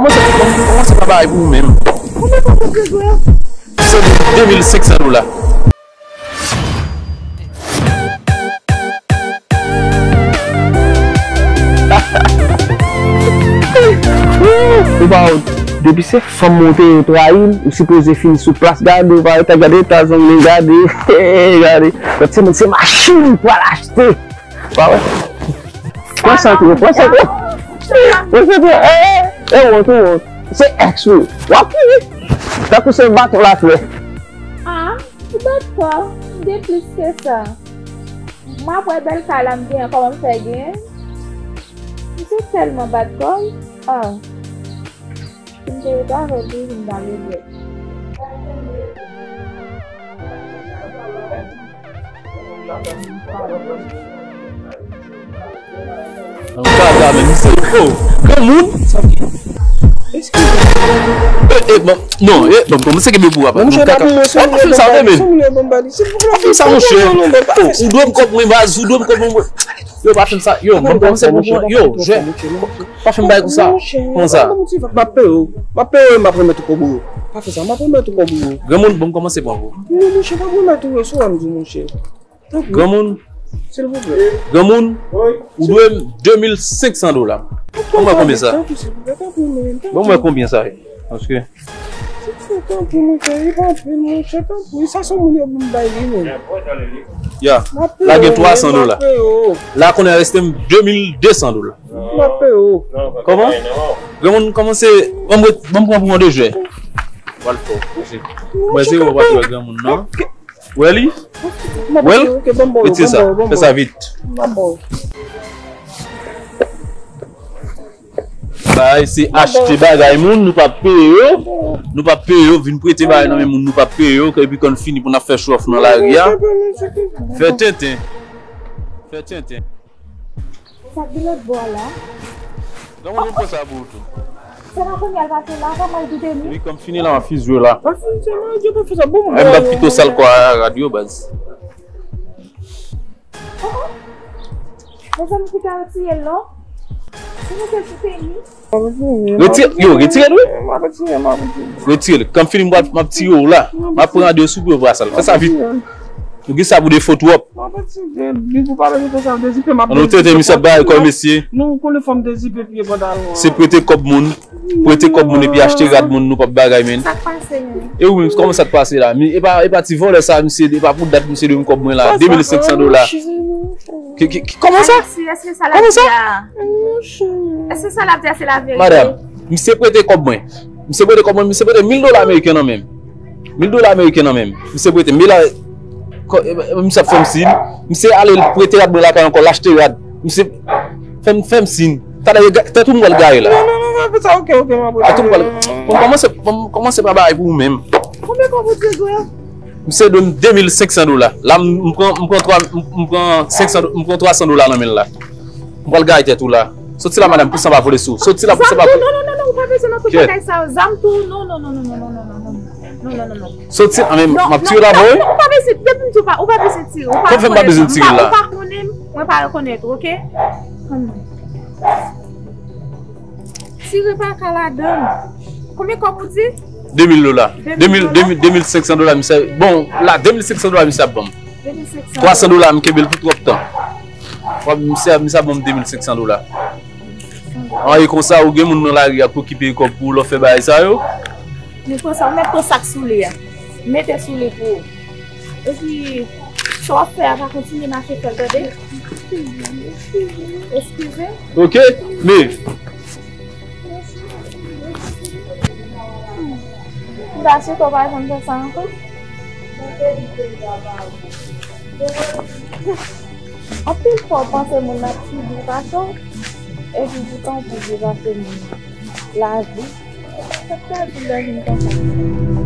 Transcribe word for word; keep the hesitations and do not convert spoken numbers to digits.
Kòman se, kòman se pa bagay pou ou menm? Konbyen kòb ou te dwe? Se de mil senk san dola. Ou pa wont. Depi se fanm ou te ye trayi l, ou sipoze fin sou plas. Gade, ou pa rete, gade eta zanmi, gade. Gade. Lòt semèn, se machin li pral achte. Pa wè? Pran sa tou, pran sa tou. Pran sa tou. Eh, eh, eh, wont, ou wont. Se èks ou. W ap mouri. Tankou se baton l ap fè. Ah, ou bat kò. M gen plis ke sa. M ap wè bèl kay la m genyen, kòman m fè genyen. M te tèlman bat kò. Ah. Si m te rete avè l toujou, m ta regrèt. Ann gade la, men misye, oh, granmoun. Eskize. Eh, eh, bon, non, eh, bon, kòmanse kenbe pou w apa. Monchè, pa pou mwen, se ou ki fè sa, men. Pa fè sa, monchè. Oh, ou dwe m kòb mwen, baz, ou dwe m kòb mwen. Yo, pa fè m sa. Yo, ban m kòmanse pou mwen. Yo, jè. Pa fè m bagay konsa. Kòman sa? M ap peye w. M ap peye w e m ap remèt ou kòb ou yo. Pa fè sa, m ap remèt ou kòb ou yo. Granmoun, ban m kòmanse pran pou ou. Non, monchè, m ap remèt ou yo, se ou a m di, monchè. Tanpri. Granmoun. Silvouplè. Granmoun, ou dwe m de mil senk san dola. Ban m wè konbyen sa. Tanpri, silvouplè, tanpri, men, tanpri. Ban m wè konbyen sa ye. Paske Tanpri, monchè, li pa anpil, monchè, tanpri. Sa se moun yo pou m bay li, men. Ya, la gen twa san dola. La konnen reste m de mil de san dola. M ap peye w. Kòman? Granmoun kòmanse, ban m ret, ban m pran pou yon de jwè. Pral fò. Mwen se ou pa wè granmoun, non? Wè li? Wè l? Retire sa. Fè sa vit. Bagay se achte bagay moun, nou p ap peye yo. Nou p ap peye yo, vin prete bagay nan men moun, nou p ap peye yo, epi kan fini pou n ap fè show off nan lari a. Fè tenten. Fè tenten. Sa k gen lòt bò a la? Granmoun, mwen pran sa pou ou tou. Se pa kounye a l pase la, pa mal doute nou. Epi kan fini la, m ap fizye w la. Pa fizye m, Dye pa fè sa, bon, m ap pito sal kò a rad yo, baz. Oh, oh. Mezanmi, kite yo tiye l non. Se mete l sou teni. Retire, yo, retire l, wi. Retire l. Kan fini, m ap, m ap tire w la. M ap pran de sou pou yo pa sal. Fè sa vit. Ou gen sa pou defo twòp. An nou tete misye ap bay kò mesye. Se prete kòb moun. Prete kòb moun epi achte rad moun, nou p ap bagay, men. Sa k pase menm? E ou menm, kòman sa k pase la? Mi, e pa, e pa ti vòlè sa, misye, e pa pou dat misye dwe m kòb mwen la, de mil senk san dola. Ki, ki, ki, kòman sa? Kòman sa? Èske sa l ap di a se laverite? Madanm, misye prete kòb mwen. Misye prete kòb mwen, misye prete mil dola ameriken nan men m. Mil dola ameriken nan men m. Misye prete, men la, kò, e, e, misye ap fè m siy. Misye ale, l prete rad mwen lakay ankò, l achte rad. Misye fè m, fè m siy. Talè, yo ga-, tèt ou m pral gaye la. Non, non, non, non, fè sa, ok, ok, m ap. Tèt ou m pral, bon, kòmanse, bon, kòmanse pa bagay pou ou menm. Konbyen kòb ou di dwe? Misye dwe m de mil senk san dola. La, m, m pran, m pran twa, m, m pran senk san, m pran twa san dola nan men l la. M pral gaye tèt ou la. Soti la, madanm, pou sa pa vole sou ou. Soti la, pou sa pa vole. Non, non, non, non, ou pa bezwen nan tout bagay sa yo. Zam tou, non, non, non. Non, non, non, non. Soti, a, men, m ap tire l avè w. Non, non, ou pa bezwen, depi m di w pa, ou pa bezwen tire. Ou pa rekonèt mwen. Ou pa konnen m, mwen pa rekonèt ou, ok? Tire pa ka ladan. Konbyen kòb ou di? De mil dola. De mil, de mil, de mil senk san dola, misye. Bon, la, de mil senk san dola, misye ap ban m. De mil senk san. Twa san dola, m kenbe l pou twòp tan. Misye, misye ap ban m de mil senk san dola. Anyen konsa, ou gen moun nan lari a k pou okipe kòb pou ou lè w fè bagay sa yo. Men pran sa, ou mèt pran sa k sou li a. Mete sou li pou ou. Epi, sa w ap fè a, pa kontinye mache fè l, tande? Eskize. Ok, men. M ta swete w pa janm fè sa ankò. Anpil fwa, w panse moun nan pi byen pase w, epi poutan w pi byen pase moun nan. Lavi. Sa k pèdi lè vin konsa.